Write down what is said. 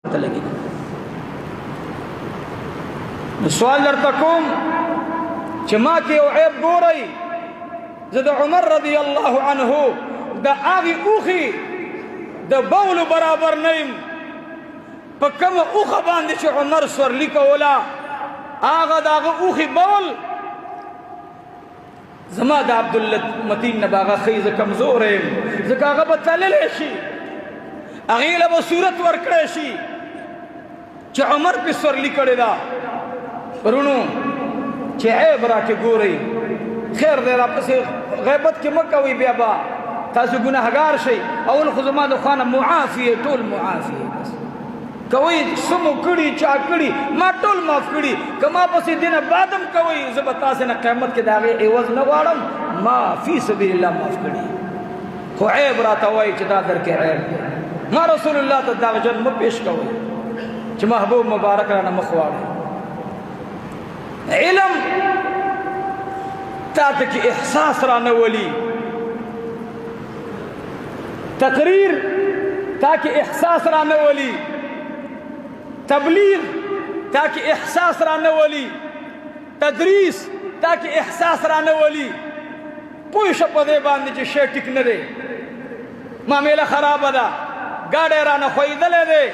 پته لګي. نو سوال درته کوم چې ما کې یو عیب ګورئ؟ زه د عمر رضی الله عنه د هغې اوښې د بولو برابر نه یم، په کومه اوښه باندې چې عمر سورلي کوله، هغه د هغه اوښې بول زما د عبدالمتین نه به هغه ښیي. زه کمزوری یم، ځکه هغه به تللی شي، هغې له به صورت ورکړی شي چې عمر پې سورلي کړې ده. ورونو، چې عیب راکې ګورئ، خیر دی، راپسې غیبت کې مه کوئ، بیا به تاسو ګناهګار شئ. اول خو زما د خوا نه معافي، ټول معافي. بس کوئ، څه مو کړي، چا کړي، ما ټول معاف کړي. که ما پسې دینه بعدم کوئ، زه به تاسې نه قیامت کې د هغې عوض نه غواړم. ما فی سبیل الله معاف کړي، خو عیب راته وایي چې دا درکې عیب دی. ما رسول الله ته دغه جن مه پیش کوئ چې محبوب مبارک رانه مخ واړوي. علم تا ته کې احساس را نه ولي، تقریر تا کې احساس را نه ولي، تبلیغ تا کې احساس را نه ولي، تدریس تا کې احساس را نه ولي. پوه شه په دې باندې چې شی ټیک نه دی، معامله خرابه ده، ګاډی رانه ښویېدلی دی.